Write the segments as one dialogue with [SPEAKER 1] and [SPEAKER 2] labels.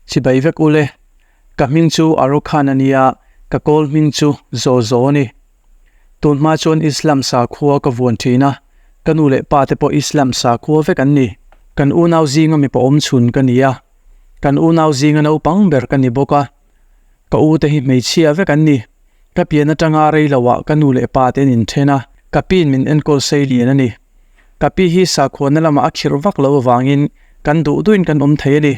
[SPEAKER 1] Chibai vek ule. Ka hming chu Arukhan a nia, ka kawl hming chu Zaw Zaw a ni. Tun hma chuan Islam sakhua ka vuan thin a, ka nu leh pa te pawh Islam sakhua vek an ni. Kan unau zinga mipa awm chhun ka ni a, kan unau zinga naupang ber ka ni bawk a. Ka u te hi hmeichhia vek an ni. Ka pian atanga rei lo ah ka nu leh pa te an inthen a, ka piin min enkawl sei lian a ni. Ka pi hi sakhuana lamah a khirh vak lo avangin kan duh duhin kan awm thei a ni.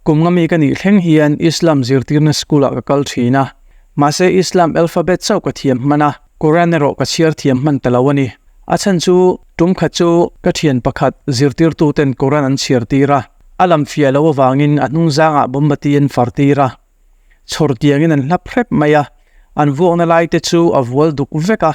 [SPEAKER 1] Kum nga mi ka nih thleng hian Islam zirtirna school ah ka kal thin a, mahse Islam alphabet chauh ka thiam hman a, Quran erawh ka chhiar thiam hman ta lo a ni. A chhan chu tum khat chu ka thian pakhat zirtirtu ten Quran an chhiar tir a, a lam fiah lo avangin a hnung zangah bombati an far tir a, chhawr tiangin an hlap hrep mai a, an vuakna lai te chu a vual duk vek a,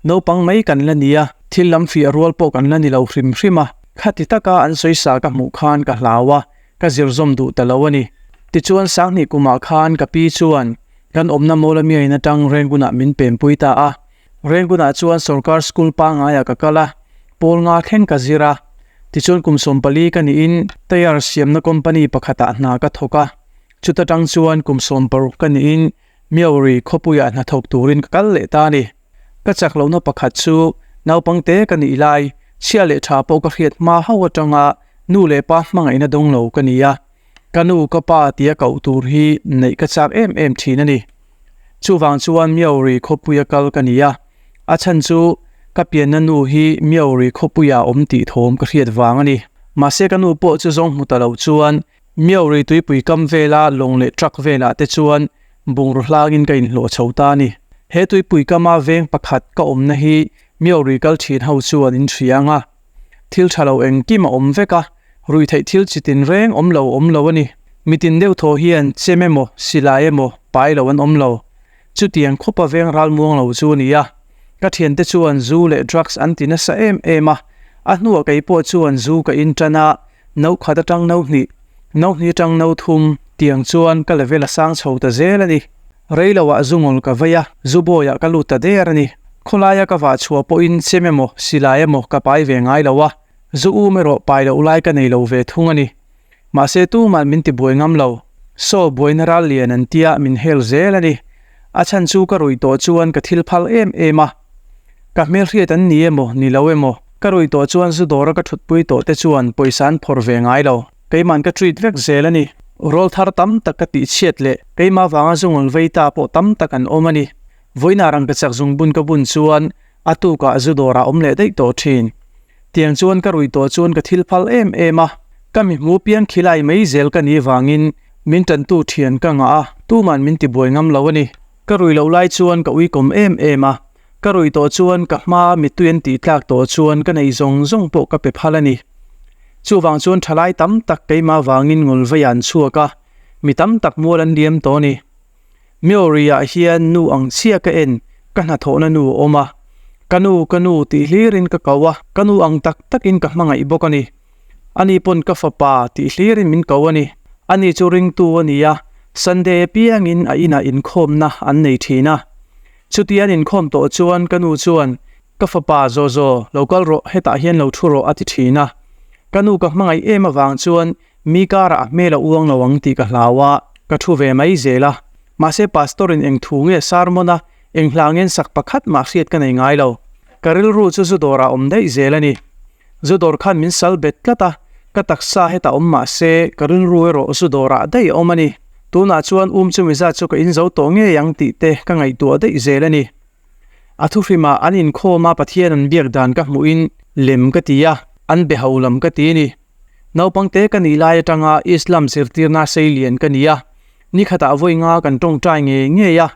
[SPEAKER 1] naupang mai kan la ni a, thil lam fiah rual pawh kan la ni lo hrim hrim a, khati taka an sawisa ka hmuh khan ka hlau a, ka zir zawm duh ta lo a ni. Tichuan Sanghnih kumah khan ka pi chuan kan awmna Mawlamiain atang Rengunah min pempui ta a. Rengunah chuan sorkar school pangaiah ka kal a, pawl nga thleng ka zir a. Tichuan kum 14 ka niin tyre siamna company pakhatah hna ka thawk a. Chuta tang chuan kum 16 ka niin Myauri khawpuiah hnathawk turin ka kal leh ta a ni. Ka chak lohna pakhat chu naupangte ka nih lai, chhia leh tha pawh ka hriat hma hauh atanga nu leh pa hmangaihna dawng lo ka ni a. Ka nu ka pa tia koh tur hi neih ka chak em em thin a ni. Chuvang chuan Myauri khawpuia kal ka ni a. A chhan chu ka pianna nu hi Myauri khawpuia awm tih thawm ka hriat vang a ni. Mahse ka nu pawh chu zawng hmu ta lo chuan Myauri tuipui kam vela lawng leh truck velah te chuan bungraw hlangin ka inhlawh chho ta a ni. He tuipui kama veng pakhat ka awmna hi Myauri kal thin ho chuan in hria ang a. Thil tha lo engkim a awm vek a, ruihtheih thil chi tin reng awm lo awm lo a ni. Mitin deuh thaw hian chem emaw silai emaw pai lo an awm lo. Chutiang khawpa veng ralmuang lo chu a ni a. Ka thiante chuan zu leh drugs an ti nasa em em a, a hnuah kei pawh chuan zu ka in tan a, No khat atang no hnih, no hnih atang no thum tiang chuan ka level a sang chho ta zel a ni. Rei loah zu ngawl ka vei a, zu bawiah ka lut ta der a ni. Khawlaia ka vah chhuah pawhin chem emaw, silai emaw ka pai ve ngai lo a, zu um erawh pai loh lai ka nei lo ve thung a ni. Mahse tuman min ti buai ngam lo. Saw buaina ral lian an tia min hel zel a ni. A chhan chu ka ruih tawh chuan ka thil phal em em a. Ka hmelhriat an ni emaw, ni lo emaw, ka rui tawh chuan zu dawra ka thutpui tawh te chuan pawisa an phawrh ve ngai lo. Keiman ka treat vek zel a ni. Rawl thar tam tak ka tih chhiat leh keimah vanga zu ngawl vei ta pawh tam tak an awm a ni. Vawiinah rangkachak zungbun ka bun chuan a tukah zu dawrah awm leh daih tawh thin. Tiang chuan ka rui tawh chuan ka thil phal em em a, ka mi hmu piang khilai mai zel ka nih vangin min tantu thian ka ngah a, tuman min tibuai ngam lo a ni. Ka rui loh lai chuan ka uikawm em em a, ka rui tawh chuan ka hma mittui an tih tlak tawh chuan ka nei zawng zawng pawh ka pe phal a ni. Chuvang chuan thalai tam tak keimah vangin ngawlvei ah an chhuak a, mi tam tak mual an liam tawh a ni. Miory ah hian nu ang chiah ka en, ka hnathawhna nu a awm a. Ka nu, ka nu tih hlirin ka ko a, ka nu ang tak takin ka hmangaih bawk a ni. Ani pawn ka fapa tih hlirin min ko a ni. Ani chu ringtu a ni a, Sunday apiangin a inah inkhawmna an nei thin a. Chuti an inkhawm tawh chuan ka nu chuan, Ka fapa, Zawzaw, lo kal rawh, hetah hian lo thu rawh a ti thin a. Ka nu ka hmangaih em avang chuan mi karah a hmel a uang lo ang tih ka hlau a, ka thu ve mai zel a. Mahse Pastor-in eng thu nge sermon a, eng hla ngen sak pakhat mah hriat ka nei ngai lo. Ka rilru chu zu dawrah a awm daih zel a ni. Zu dawr khan min sal bet tlat a, ka taksa hetah awm mah se ka rilru erawh zu dawrah daih a awm a ni. Tunah chuan um chumi zat chu ka inzo tawh ngei ang tih te ka ngaihtuah daih zel a ni. A thuhrimah an inkhawm a Pathian an biak dan ka hmuhin lem ka ti a, an be ho lam ka ti a ni. Naupangte ka nih lai atanga Islam zirtirna sei lian ka ni a, nikhatah vawi nga kan tawngtai ngei ngei a,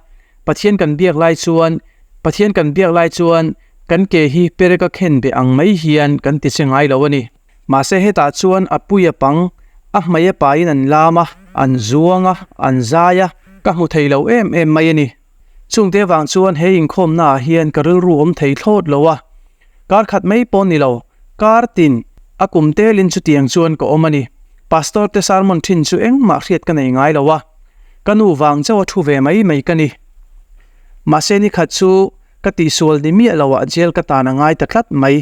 [SPEAKER 1] Pathian kan biak lai chuan Pathian kan biak lai chuan kan ke hi pereka khen beh ang mai hian kan ti che ngai lo a ni. Mahse hetah chuan a pui a pang, a hmei a pain an lam a, an zuang a, an zai a, ka hmu thei lo em em mai a ni. Chungte vang chuan he inkhawmna ah hian ka rilru awm thei thlawt lo a, kar khat mai pawh ni lo, kar tin a kum telin chutiang chuan ka awm a ni. Pastor te sermon thin chu engmah hriat ka nei ngai lo a, ka nu vang chauh a thu ve mai mai ka ni. Mahse ni khat chu ka tihsual ni miah lo ah jail ka tan a ngai ta tlat mai.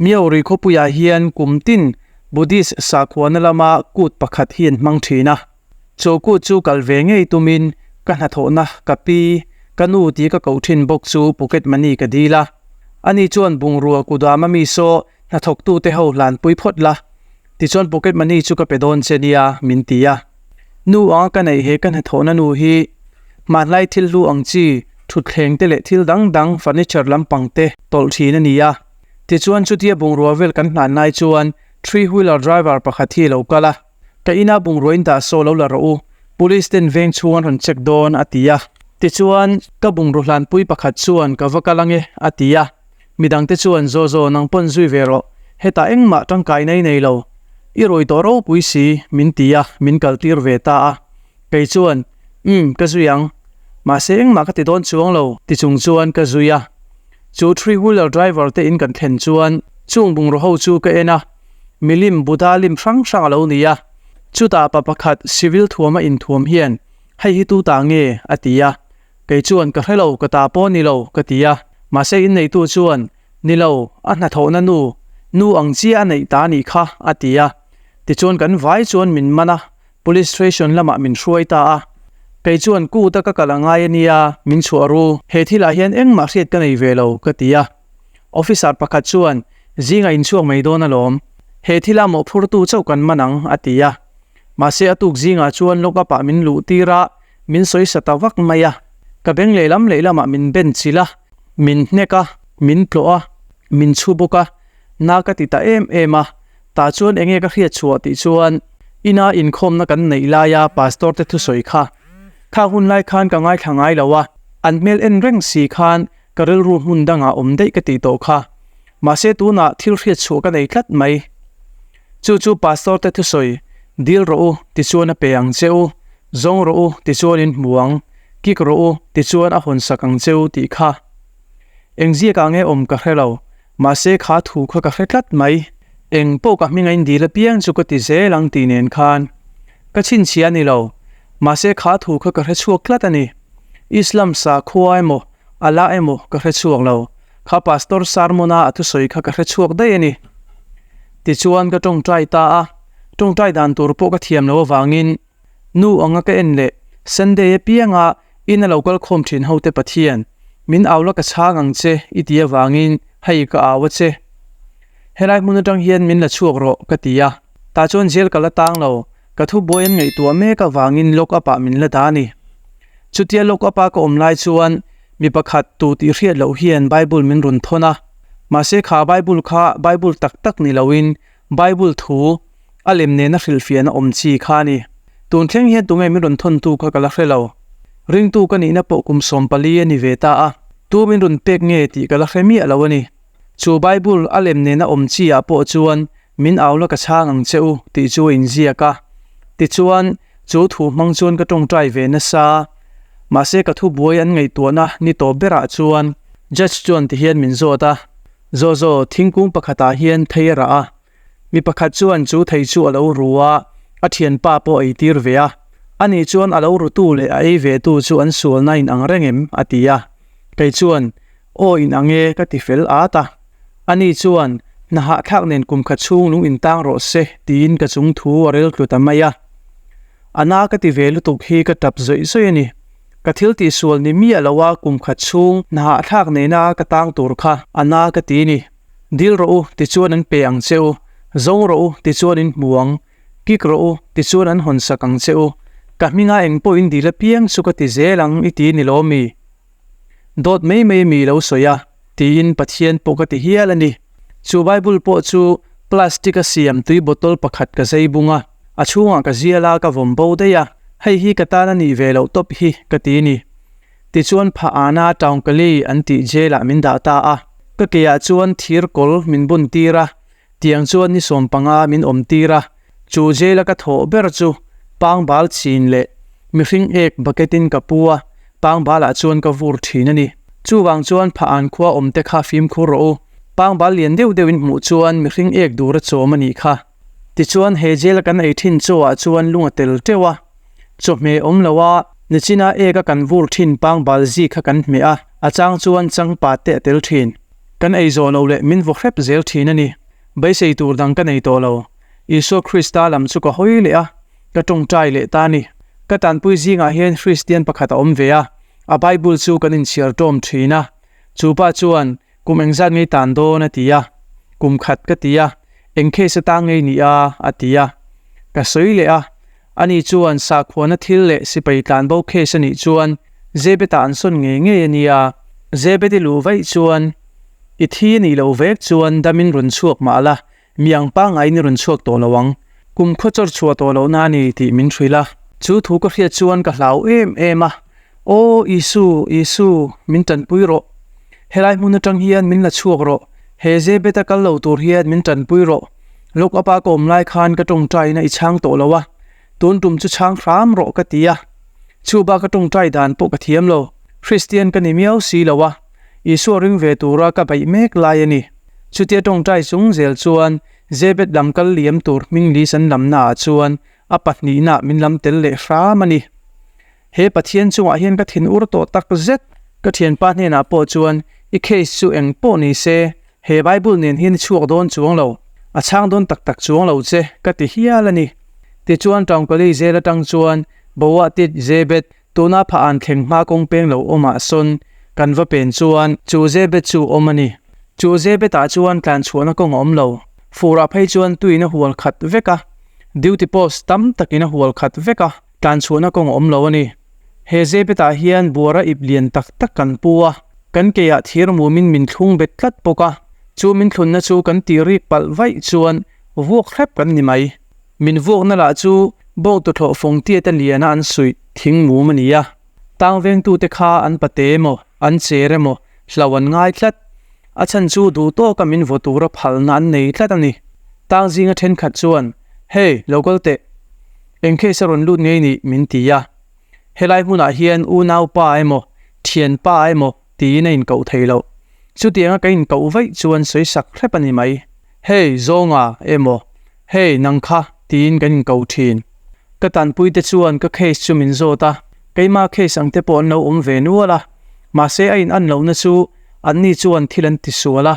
[SPEAKER 1] Myauri khawpuiah hian kum tin Buddhist sakhuana lama kut pakhat hi an hmang thin a. Chu kut chu kal ve ngei tumin ka hnathawhna ka pi, ka nu tih ka koh thin bawk chu pocket money ka dil a. Ani chuan bungrua kudam a mi saw hnathawktute ho hlanpui phawt la, tichuan pocket money chu ka pe dawn che nia min ti a. Nu anga ka neih he ka hnathawhna nu hi hmanlai thil hlu ang chi thutthleng te leh thil dang dang furniture lampang te tawlh thin a ni a. Tichuan chutia bungrua vel kan hlan lai chuan three wheeler driver pakhat hi a lo kal a. Ka ina bungrua in dah saw lo la rawh u, police ten veng chhung an rawn check dawn a ti a. Tichuan ka bungraw hlanpui pakhat chuan ka va kal ange a ti a. Midangte chuan Zaw zaw nang pawn zui ve rawh, hetah engmah tangkaina i nei lo, i rawi tawh ropui si min ti a, min kal tir ve ta a. Kei chuan Umm ka zui ang, mahse engmah ka ti dawn chuang lo ti chung chuan ka zui a. Chu three wheeler driver te in kan thlen chuan chung bungraw ho chu ka en a, milim Buddha lim hrang hrang a lo ni a. Chutah pa pakhat civil thuama inthuam hian hei hi tu ta nge? a ti a. Kei chuan ka hre lo, ka ta pawh ni lo ka ti a. Mahse inneitu chuan ni lo, a hnathawhna nu, nu ang chiah a neih ta a nih kha a ti a. Tichuan kan vai chuan min man a, Police station lamah min hruai ta a. Kei chuan kut a ka kal a ngai a nia, min chhuah ru. He thilah hian engmah hriat ka nei ve lo ka ti a. Officer pakhat chuan zingah inchhuak mai dawn alawm. He thila mawhphurtu chauh kan man ang a ti a. Mahse a tuk zingah chuan lock up ah min luh tir a, min sawi sa ta vak mai a. Ka beng lehlam lehlamah min ben chilh a, min hnek a, min tlawh a, min chhu bawk a. Na ka ti ta em em a. Tah chuan enge ka hriat chhuah tih chuan ina inkhawmna kan neih laia pastor te thusawi kha. Kha hun lai khan ka ngaithla ngai lo a, an hmel en reng si khan ka rilru hmun dangah awm daih ka tih tawh kha. Mahse tunah thil hriat chhuah ka nei tlat mai. Chu chu pastor te thusawi, Dil rawh u, tichuan a pe ang che u, zawng rawh u, tichuan in hmu ang, kik rawh u, tichuan a hawn sak ang che u tih kha. Engziakah nge awm ka hre lo, Mahse kha thu kha ka hre tlat mai. Eng pawh ka hming a indil apiang chu ka ti zel ang tih nen khan ka chhinchhiah a ni lo. Mahse kha thu kha ka hre chhuak tlat a ni. Islam sakhua emaw Allah emaw ka hre chhuak lo. Kha Pastor sermon-a a thusawi kha ka hre chhuak daih a ni. Tichuan ka tawngtai ta a, tawngtai dan tur pawh ka thiam lo avangin Nu anga ka en leh Sunday apianga In a lo kal khawm thin ho te Pathian, min au la ka chhang ang che i ti avangin hei ka au a che. Helai hmun atang hian min la chhuak rawh ka ti a, tah chuan jail ka la tang lo, ka thubuai an ngaihtuah mek avangin lock up ah min la dah a ni. Chutia lock up a ka awm lai chuan mi pakhat tu tih hriat loh hian Bible min rawn thawn a, mahse kha Bible kha Bible tak tak ni loin Bible thu A lem nena hrilhfiahna awm chi kha a ni. Tun thleng hian tunge min rawn thawntu kha ka la hre lo. Ringtu ka nihna pawh kum 14 a ni ve ta a, tu min rawn pek nge tih ka la hre miah lo a ni. Chu Bible a lem nena awm chi ah pawh chuan min au la ka chhang ang che u tih chu a inziak a. Tichuan, chu thu hmang chuan ka tawngtai ve nasa. Mahse ka thubuai an ngaihtuahna ni tawp berah chuan Judge chuan tihian min zawt a, Zawzaw, thingkung pakhatah hian thei a rah a, Mi pakhat chuan chu thei chu a lo ru a, a thianpa pawh a eitir ve a. Ani chuan a lo rutu leh a ei vetu chu an sualna in ang reng em? a ti a. Kei chuan, Aw in ang e, ka ti fel at a. Ani chuan, Hna hahthlak nen kum khat chhung lung in tang rawh se, tiin ka chung thu a rel tlu ta mai a. A na ka ti ve lutuk hi ka tap zawih zawih a ni. Ka thil tihsual ni miah lo a kum khat chhung hna hahthlak nena ka tang tur kha a na ka ti ni. Dil rawh u, tichuan an pe ang che u. Zawng rawh u, tichuan in hmu ang. Kik rawh u, tichuan an hawn sak ang che u. Ka hminga eng pawh in dil apiang chu ka ti zel ang i ti ni lo mi? Dawt mai mai mi lo sawi a, tiin Pathian pawh ka ti hial a ni. Chu Bible pawh chu plastic a siam tui bottle pakhat ka zei bung a, a chhungah ka zial a ka vawm bo daih a, hei hi ka tan a nih ve loh tawp hi ka ti ni. Tichuan Pha'ana Taungkali an tih jail ah min dah ta a, ka ke ah chuan thir kawl min bun tir a, tiang chuan ni 15 min awm tir a, chu jail a ka thawh ber chu pangbal chin leh mihring ek bucket in ka pu a, pangbal ah chuan ka vur thin a ni. Chuvang chuan Pha'an khua awm te kha fimkhur rawh u, pangbal lian deuh deuh in hmuh chuan mihring ek dur a chawm a nih kha. Tichuan he jail a kan ei thin chaw ah chuan lung a tel teuh a, Chawhmeh awm lo a, nichina ek a kan vur thin pangbal zi kha kan hmeh a, a chang chuan changpat te a tel thin. Kan ei zawh lo leh min vaw hrep zel thin a ni. Beisei tur dang ka nei tawh lo. Isua Krista lam chu ka hawi leh a, ka tawngtai leh ta a ni. Ka tanpui zingah hian Hristian pakhat a awm ve a, a Bible chu kan inchhiar tawm thin a. Chu pa chuan, Kum engzat ngei tan dawn? a ti a. Kum khat ka ti a. Eng case atang ngei ni a? a ti a. Ka sawi leh a. Ani chuan sakhuana thil leh sipai tlanbo case a nih chuan Zebet-ah an sawn ngei ngei a nia. Zebet i luh vaih chuan i thi a nih loh vek chuan damin rawn chhuak mah la, miang pangaiin i rawn chhuak tawh lo ang. Kum khaw chawr chhuah tawh lohna a ni tih min hrilh a. Chu thu ka hriat chuan ka hlau em em a, Aw Isu, Isu, min tanpui rawh. Helai hmun atang hian min la chhuak rawh. He Zebet-a kal lo tur hian min tanpui rawh. Lawk apa ka awm lai khan ka tawngtaina i chhang tawh lo a, tun tum chu chhang hram rawh ka ti a. Chu bak a tawngtai dan pawh ka thiam lo. Kristian ka ni miau si lo a, Isua ring ve tura ka beih mek lai a ni. Chutia tawngtai chung zel chuan Zebet lam kal liam tur hming lis an lamna ah chuan a pahnihna min lam tel leh hram a ni. He Pathian chungah hian ka thin ur tawh tak zet. Ka thianpa hnenah pawh chuan, I case chu eng pawh ni se, he Bible nen hian i chhuak dawn chuang lo, a chhang dawn tak tak chuang lo che, ka ti hial a ni. Tichuan Tawngkali zel atang chuan Boah tit Zebet tuna phah an thleng hma kawng peng lo awmah sawn kan va pen chuan chu Zebet chu awm a ni. Chu Zebetah chuan tlan chhuahna kawng a awm lo. Furah phei chuan tuiin a hual khat vek a, duty post tam takin a hual khat vek a. Tlan chhuahna kawng a awm lo a ni. He Zebetah hian buara ip lian tak tak kan pu a, kan keiah thir mumin min thlung bet tlat bawk a, chu min thlunna chu kan tih rik palh vaih chuan vuak hrep kan ni mai. Min vuakna lah chu bawng tuthlawh fawng tiata liana an suih thing mum a ni a. Tang vengtute kha an pate emaw, an cher emaw hlo an ngai tlat. A chhan chu duh tawka min vaw tura phalna an nei tlat a ni. Tang zinga thenkhat chuan, Hey, lo kal teh. Eng case a rawn lut ngei nih min ti a. Helai hmunah hian unau pa emaw, thian pa emaw tiin a inkoh thei loh. Chutianga ka inkoh vaih chuan sawi sak hrep a ni mai. Hey, zawnga emaw, Hey, nang kha tiin kan inko thin. Ka tanpuite chuan ka case chu min zawt a, keima case ang te pawh an lo awm ve nual a. Mahse a in an lohna chu anni chuan thil an tisual a,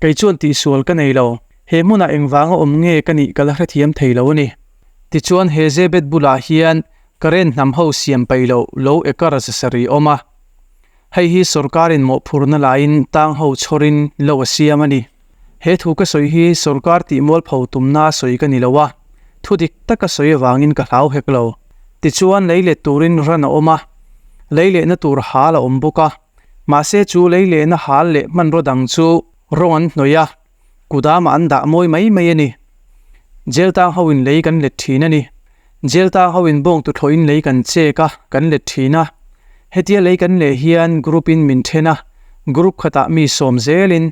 [SPEAKER 1] kei chuan tihsual ka nei lo. He hmunah engvanga awm nge ka nih ka la hrethiam thei lo a ni. Tichuan he Zebet bulah hian Karen hnam ho siam peih loh lo ekar zasarih awm a. Hei hi sawrkarin mawhphurna laiin tang ho chhawrin lo a siam a ni. He thu ka sawi hi sawrkar tih mualpho tumna sawi ka ni lo a, thu dik taka sawi avangin ka hlau hek lo. Tichuan lei let turin ran a awm a, lei lehna tur hal a awm bawk a. Mahse chu lei lehna hal leh hmanraw dang chu rawng an hnawih a. Kudamah an dah mawi mai mai a ni. Jail tang ho in lei kan let thin a ni. Jail tang ho in bawng tuthlawh in lei kan chek a, kan let thin a. Hetia lei kan leh hian group in min then a, group khatah mi sawm zel in.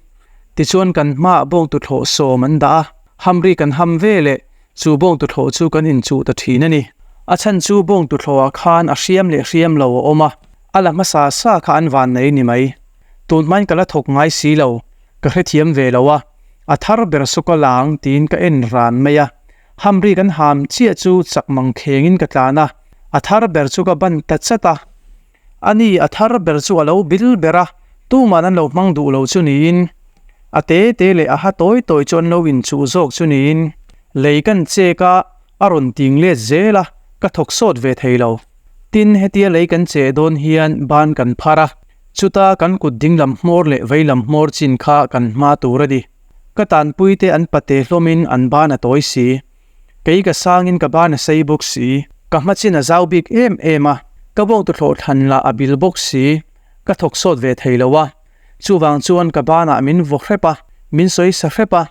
[SPEAKER 1] Tichuan kan hmaah bawng tuthlawh sawm an dah a, hamri kan ham ve leh chu bawng tuthlawh chu kan inchuh ta thin a ni. A chhan chu bawng tuthlawhah khan a hriam leh hriam lo a awm a, a la hmasa sa kha an vannei ni mai. Tun hmain ka la thawk ngai si lo. Ka hrethiam ve lo a, a thar ber saw ka lang tiin ka en ran mai a. Hamri kan ham chiah chu chak mang khengin ka tlan a, a thar ber chu ka ban ta chat a. Ani, a thar ber chu a lo bil ber a, tuman an lo hmang duh lo chu niin, a te te leh a ha tawi tawi chu an lo inchuh zawk chu niin, lei kan chek a, a rawn ting let zel a, ka thawk sawt ve thei lo. Tin, hetia lei kan cheh dawn hian ban kan phar a. Chuta kan kut dinglam hmawr leh veilam hmawr chin kha kan hma tur a ni. Ka tanpuite an pate hlawmin an ban a tawi si. Kei ka sangin ka ban a sei bawk si. Ka hma chin a zau bik em em a, ka bawng tuthlawh thlan lah a bil bawk si. Ka thawk sawt ve thei lo a. Chuvang chuan ka banah min vaw hrep a, min sawi sa hrep a.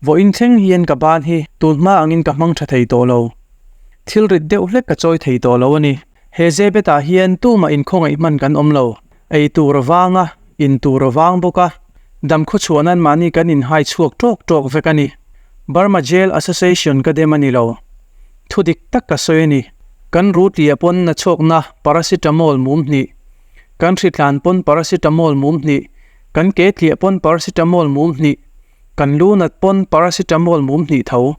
[SPEAKER 1] Vawiin thleng hian ka ban hi tun hma angin ka hmang tha thei tawh lo. Thil rit deuh hlek ka chawi thei tawh lo a ni. He Zebetah hian tumah inkhawngaih hman kan awm lo. Ei tur a vang a, in tur a vang bawk a. Dam khawchhuah nan mahni kan inhai chhuak tawk tawk vek a ni. Burma Jail Association ka dem a ni lo. Thu dik tak ka sawi a ni. Kan rutlia pawn nachhawkna paracetamol mum hnih, kan hritlan pawn paracetamol mum hnih, kan ke tliah pawn paracetamol mum hnih, Kan lu nat pawn paracetamol mum hnih tho.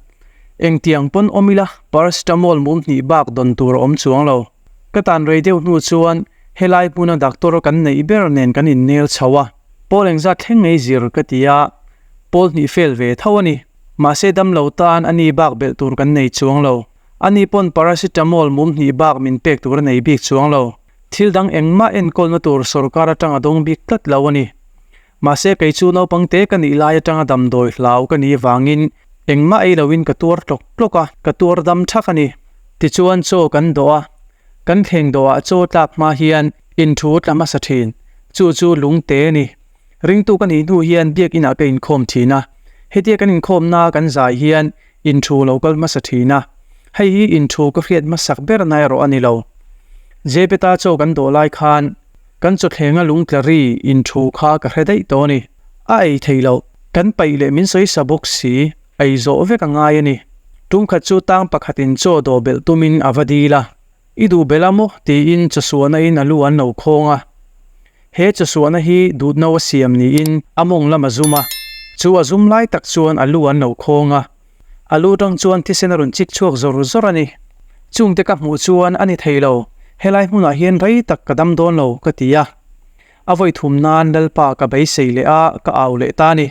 [SPEAKER 1] Engtiang pawn awm ila paracetamol mum hnih bak dawn tur a awm chuang lo. Ka tan rei deuh hnu chuan helai hmuna doctor kan neih ber nen kan innel chho a. Pawl engzat thleng ngei zir ka ti a, pawl hnih fel ve tho a ni. Mahse damlo tan a ni bak belh tur kan nei chuang lo. Ani pawn paracetamol mum hnih bak min pek tur a nei bik chuang lo. Thil dang engmah enkawlna tur sorkar atang a dawng bik tlat lo a ni. Mahse kei chu naupang te ka nih lai atanga damdawi hlau ka nih vangin engmah ei loin ka tuar tlawk tlawk a, ka tuar dam thak a ni. Tichuan chaw kan dawh a, kan thleng dawhah chaw tlak hma hian inthu tla hmasa thin, chu chu lungte a ni. Ringtu ka nih hnu hian biakinah ka inkhawm thin a, hetia kan inkhawmna kan zai hian inthu lo kal hmasa thin a, hei hi inthu ka hriat hmasak ber na erawh a ni lo. Jebeta chaw kan dawh lai khan kan chawthlenga lungtla ri inthu kha ka hre daih tawh a ni. A ei thei loh, kan paih leh min sawi sa bawk si, ei zawh vek a ngai a ni. Tumkhat chu tang pakhatin chaw dawh belh tumin a va dil a. I duh belh a maw? tiin chawsuahna in a lu an lo khawng a. He chawsuahna hi dutno a siam niin a mawng lam a zum a. Chu a zum lai tak chuan a lu an lo khawng a. A lu tang chuan thisen a rawn chik chhuak zawr zawr a ni. Chungte ka hmuh chuan a ni thei lo, helai hmunah hian rei tak ka dam dawn lo ka ti a. A vawi thum nan Lalpa ka beisei leh a, ka au leh ta a ni.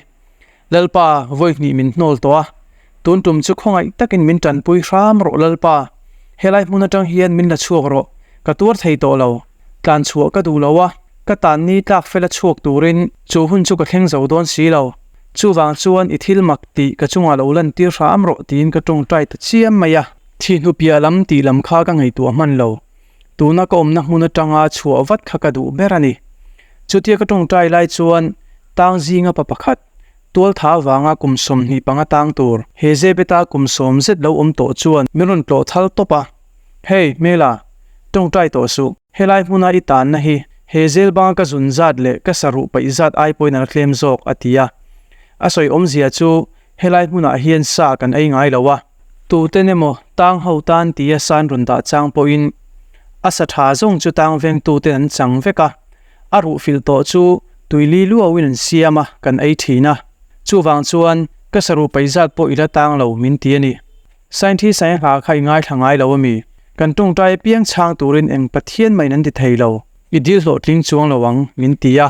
[SPEAKER 1] Lalpa, vawi hnih min hnawl tawh a, tun tum chu khawngaih takin min tanpui hram rawh Lalpa, helai hmun atang hian min la chhuak rawh, ka tuar thei tawh lo, tlan chhuah ka duh lo a, ka tan ni tlak fela chhuak turin chu hun chu ka thleng zo dawn si lo, chuvang chuan i thil mak tih ka chungah lo lan tir hram rawh tiin ka tawngtai ta chiam mai a. Thihnu piah lam tih lam kha ka ngaihtuah hman lo, tuna ka awmna hmun atanga chhuah vat kha ka duh ber a ni. Chutia ka tawngtai lai chuan tang zinga pa pakhat, tualtha avanga kum 25 tang tur, he Zebeta kum sawm zet lo awm tawh chuan min rawn tlawh thal tawp a, Hey, hmela, tawngtai tawh suh, helai hmuna i tanna hi he zel banga ka zun zat leh ka saruh paih zat ai pawhin a la tlem zawk, a ti a. A sawi awmzia chu helai hmunah hian sa kan ei ngai lo a, tuten emaw tang ho tan tia sa an rawn dah chang pawhin a sa tha zawng chu tang vengtuten an chang vek a, a ruh filh tawh chu tuili luauin an siam a, kan ei thin a. Chuvang chuan ka saruh paih zat pawh i la tang lo min ti a ni. Scientist a hla kha i ngaithla ngai lo a mi? Kan tawngtai apiang chhang turin eng Pathian mah in an ti thei lo, i dil hlawhtling chuang lo ang min ti a.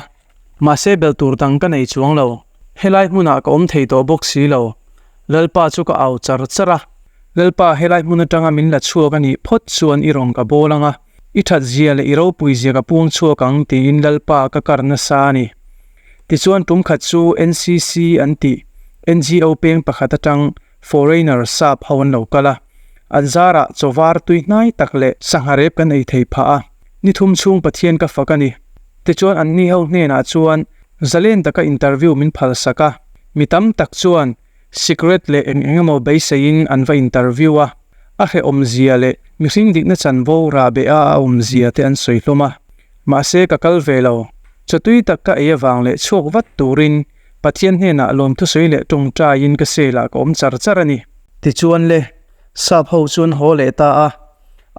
[SPEAKER 1] Mahse belh tur dang ka nei chuang lo. Helai hmunah ka awm thei tawh bawk si lo. Lalpa chu ka au char char a. Lalpa helai hmun atanga min la chhuak a nih phawt chuan i rawn ka bawl ang a, i that zia leh i ropui zia ka puang chhuak ang tiin Lalpa ka kar nasa a ni. Tichuan tum khat chu NCC an tih NGO peng pakhat atang foreigner sap ho an lo kal a, an zarah chaw var tui hnai tak leh sangha rep kan ei thei phah a, ni thum chhung Pathian ka fak a ni. Tichuan anni ho hnenah chuan zalen taka interview min phal sak a, mi tam tak chuan secret leh eng eng emaw beiseiin an va interview a, a hrehawmzia leh mihring dikna chanvo rahbeh a a awmzia te an sawi hlawm a. Mahse ka kal ve lo, chaw tui tak ka ei avang leh chhuak vat turin Pathian hnenah lawmthusawi leh tawngtaiin ka selah ka awm char char a ni. Tichuan le, sap ho chu an haw leh ta a,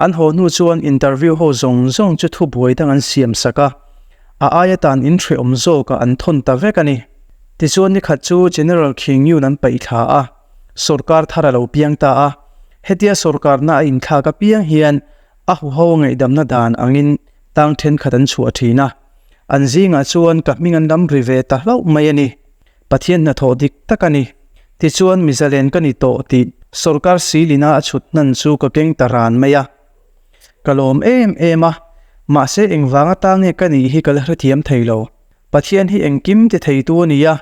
[SPEAKER 1] an haw hnu chuan interview ho zawng zawng chu thubuai dang an siam sak a, a aia tan in hrehawm zawkah an thawn ta vek a ni. Tichuan nikhat chu General Khingyun an paih thla a, sawrkar thar a lo piang ta a, hetia sawrkarna a inthlak apiang hian a huho ngaihdamna dan angin tang thenkhat an chhuah thin a, an zingah chuan ka hming an lam ri ve ta hlauh mai a ni. Pathian hnathawh dik tak a ni. Tichuan mizalen ka ni tawh tih sawrkar silina a chhut hnan chu ka keng ta ran mai a. Ka lawm em em a, mahse engvang ata nge ka nih hi ka la hrethiam thei lo. Pathian hi engkim ti theitu a ni a,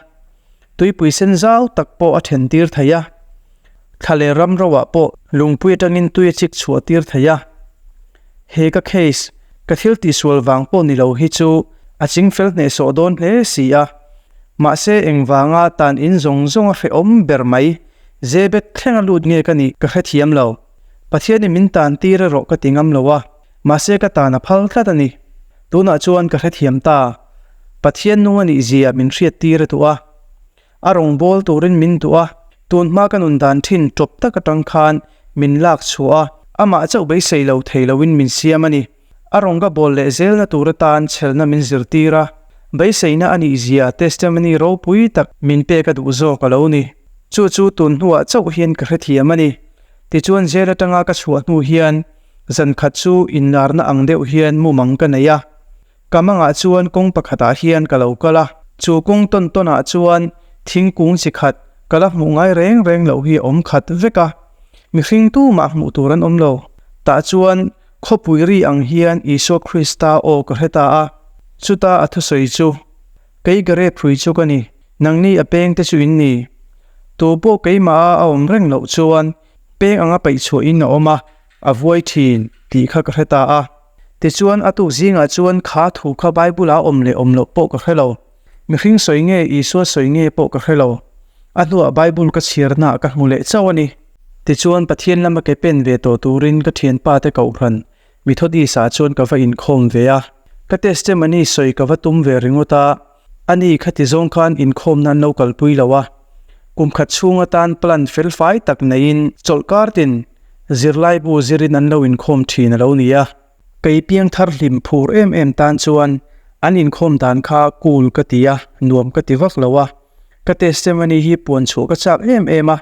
[SPEAKER 1] tuipui sen zau tak pawh a then tir thei a, thla leh ram roah pawh lungpui atangin tui a chik chhuah tir thei a. He ka case, ka thil tihsual vang pawh ni lo hi chu a chingfel hnehsawh dawn hle si a. Mahse engvanga tan in zawng zawng a hrehawm ber mai, Zebet thlenga lut nge ka nih ka hrethiam lo. Pathianin min tan tir erawh ka ti ngam lo a, mahse ka tan a phal tlat a ni. Tunah chuan ka hrethiam ta. Pathian nung a nih zia min hriat tir a duh a. A rawngbâwl turin min duh a, tun hma ka nun dan thin tawp tak atang khan min lak chhuah a, amah chauh beisei lo thei loin min siam a ni. A rawng ka bawl leh zelna tur atan chhelna min zirtir a, beiseina a nih zia testimony ropui tak min pek a duh zawk a lo ni. Chu chu tun hnuah chauh hian ka hrethiam a ni. Tichuan zel atanga ka chhuah hnu hian zan khat chu inlarna ang deuh hian mumang ka nei a. Ka mangah chuan kawng pakhatah hian ka lo kal a, chu kawng tawn tawnah chuan thingkung chi khat ka la hmuh ngai reng reng loh hi a awm khat vek a. Mihring tumah hmuh tur an awm lo. Tah chuan khawpui ri ang hian Isua Krista aw ka hre ta a. Chuta a thusawi chu, Kei Gareth hrui chu ka ni, nangni a peng te chu in ni. Tu pawh keimah a a awm reng loh chuan peng anga peih chhuahin a awm a, a vuai thin, tih kha ka hre ta a. Tichuan a tuk zingah chuan kha thu kha Bible-a awm leh awm loh pawh ka hre lo. Mihring sawi nge Isua sawi nge pawh ka hre lo. A hnuah Bible ka chhiarnaah ka hmu leh chauh a ni. Tichuan Pathian lama ke pen ve tawh turin ka thianpa te kohhran Methodist-ah chuan ka va inkhawm ve a. Ka testimony sawi ka va tum ve ringawt a, ani khati zawng khan inkhawmna an lo kalpui lo a. Kum khat chhung atan plan felfai tak neiin chawlhkar tin zirlaibu zirin an lo inkhawm thin a lo ni a. Kei piang thar hlim phur em em tan chuan an inkhawm dan kha cool ka ti a, nuam ka ti vak lo a. Ka testimony hi puan chhuah ka chak em em a,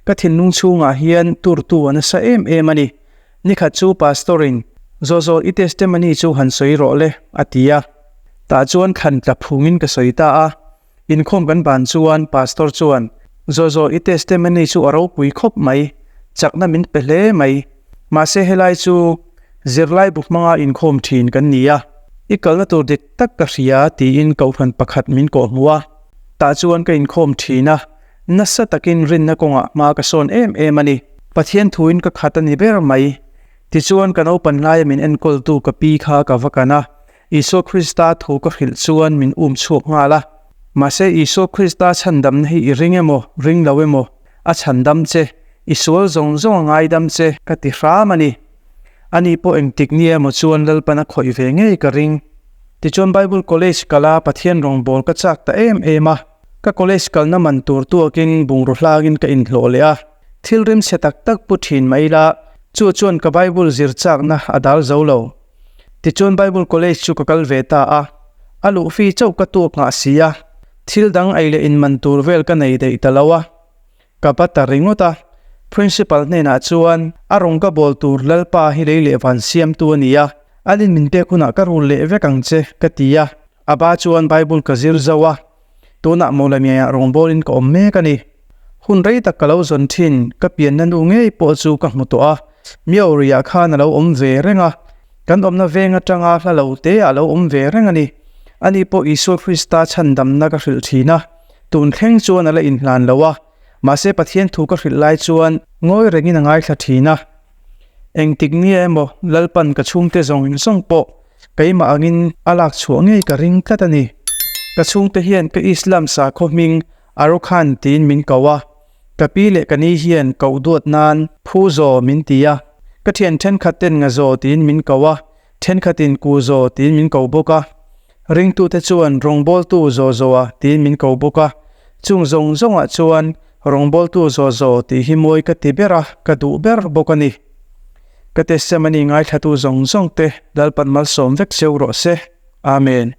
[SPEAKER 1] ka thinlung chhungah hian turtu a nasa em em a ni. Nikhat chu Pastor in, Zawzawl i testimony chu han sawi rawh le, a ti a. Tah chuan thlan tla phungin ka sawi ta a. Inkhawm kan ban chuan Pastor chuan, Zawzawl i testimony chu a ropui khawp mai, chakna min pe hle mai. Mahse helai chu zirlai bu hmanga inkhawm thin kan ni a, i kalna tur dik tak ka hria tiin kohhran pakhat min kawhhmuh a. Tah chuan ka inkhawm thin a, nasa takin rinna kawngah hma ka sawn em em a ni. Pathian thuin ka khat a ni ber mai. Tichuan ka naupan laia min enkawltu ka pi kha ka va kan a, Isua Krista thu ka hrilh chuan min um chhuak nghal a. Mahse Isua Krista chhandamna hi i ring emaw, ring lo emaw, a chhandam che, i sual zawng zawng a ngaidam che ka ti hram a ni. Ani pawh engtik ni emaw chuan Lalpan a khawih ve ngei ka ring. Tichuan Bible College kala Pathian rawngbâwl ka châk ta em em a. Ka college kalna man tur tuakin bungraw hlangin ka inhlawh leh a. Thil rimchhe tak tak pu thin mai ila, chu chuan ka Bible zir châkna a dal zo lo. Tichuan Bible College chu ka kal ve ta a, a luh fi chauh ka tuak nghah si a, thil dang ei leh in man tur vel ka nei daih ta lo a, ka va ta ringawt a. Principal hnenah chuan a rawng ka bawl tur Lalpa hi lei leh van siamtu a ni a, an in min pek hunah ka rul leh vek ang che ka ti a, a ba chuan Bible ka zir zo a, tunah Mawlamiaiah rawngbawlin ka awm mek a ni. Hun rei tak ka lo zawn thin, ka pianna nu ngei pawh chu ka hmu tawh a, Miauriah khan a lo awm ve reng a, kan awmna veng atanga hla lo te a lo awm ve reng a ni. Ani pawh Isua Krista chhandamna ka hrilh thin a, tun thleng chuan a la inhlan lo a, mahse Pathian thu ka hrilh lai chuan ngawi rengin a ngaithla thin a. Engtik nia emaw Lalpan ka chhungte zawng zawng pawh keimah angin a lak chhuah ngei ka ring tlat a ni. Ka chhungte hian ka Islam sakhaw hming Arukhan tiin min ko a, ka pi leh ka ni hian koh duat nan Phu Zaw min ti a, ka thian thenkhat ten Nga Zaw tiin min ko a, thenkhatin Ku Zaw tiin min ko bawk a, ringtute chuan Rawngbawltu Zaw Zawa tiin min ko bawk a, chung zawng zawngah chuan Rawngbawltu Zaw Zaw tih hi mawi ka ti ber a, ka duh ber bawk a ni. Ka testimony ngaithlatu zawng zawng te Lalpan malsawm vek cheu rawh se. Amen.